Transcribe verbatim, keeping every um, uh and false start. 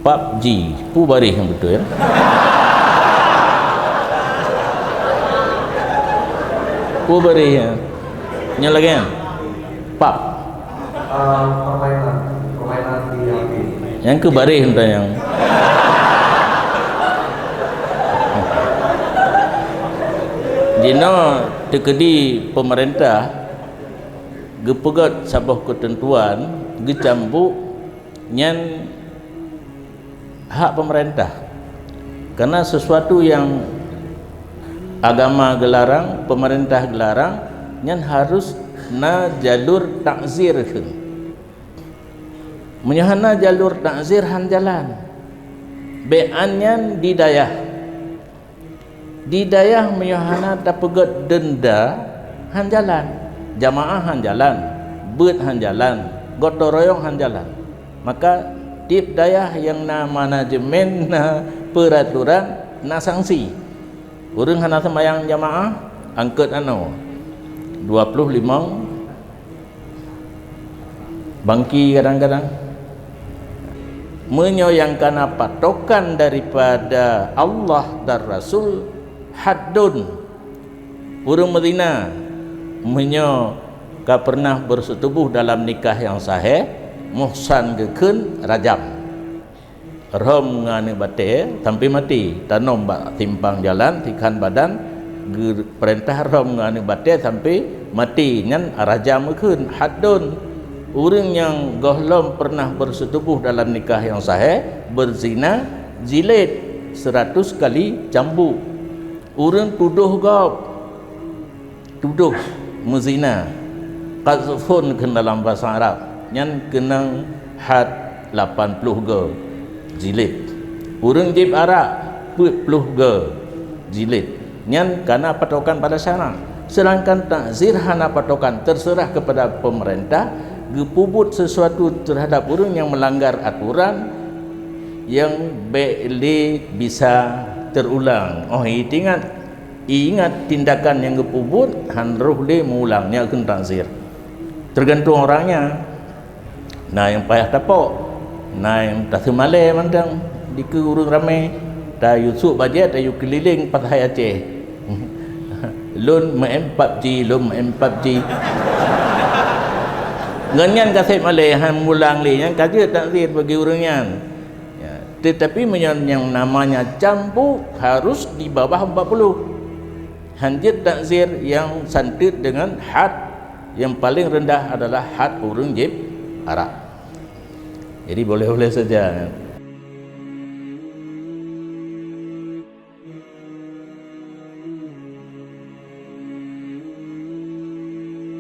Pub G, peue baréh nyang beutôi, ya? Peue baréh, ya? Nyang lagèe nyan? Pub. Ah, permainan, permainan di H P. Nyang keu baréh mantong nyang. Jinoe teukeudi peumeurintah geupeugöt saboh keuteuntuan, geucambuk, nyan hak peumeurintah. Karena sesuatu nyang agama geularang, peumeurintah geularang, nyan harus na jalur takzir kheun. Meunyoe hana jalur takzir, han jalan. Bèk an nyan di dayah. Di dayah meunyoe hana tapeugöt deunda, han jalan. Jamaah han jalan, beuet han jalan, gotong royong han jalan. Maka tiep dayah nyang na manajemen, na peuraturan, na sanksi. Ureueng hana seumayang jamaah, angkot anoe, dua ploh limong bangki kadang-kadang. Meunyoe nyang kana patokan daripada Allah dan Rasul, haddun, ureueng meuzina, meunyoe ka pernah berseutubuh dalam nikah nyang sahih, muhsan geukheun, rajam. Rhom ngon aneuk batèe sampai maté, tanom bak simpang jalan, sikhan badan, geupeurintah rhom ngon aneuk batèe sampai maté, nyan rajam geukheun, haddun. Ureueng nyang gohlom pernah berseutubuh dalam nikah nyang sahih, beuzina, jilid, seuratus kali cambuk. Ureueng tudoh gob, tudoh meuzina, qadzfun kheun dalam basa Arab, nyan keunong had lapan ploh goe jilid. Ureueng jieb arak, peuet ploh goe jilid. Nyan kana patokan pada syarak. Sedangkan takzir hana patokan, terserah kepada pemerintah, geupeubuet sesuatu terhadap ureueng nyang melanggar aturan nyang bèk lé bisa terulang. Oh, ingat, ingat tindakan nyang geupeubuet, han roh lé meuulang, nyan kheun takzir. Tergantung orangnya. Na nyang payah tapok, na nyang taseumalèe mantong dikeue ureueng ramé, tayue sôk bajèe, tayue keulileng pasai Aceh. "Lôn meu'en pub G, lôn meu'en pub G." Ngon nyan ka sép malèe, han meulang lé, nyan ka jeuet takzir bagi ureueng nyan. Ya, tetapi meunyoe nyang namanya cambuk harus di bawah empat puluh. Han jeuet takzir nyang santeut deungon had, nyang paleng reundah adalah had ureueng jieb arak. Jadi boleh-boleh saja.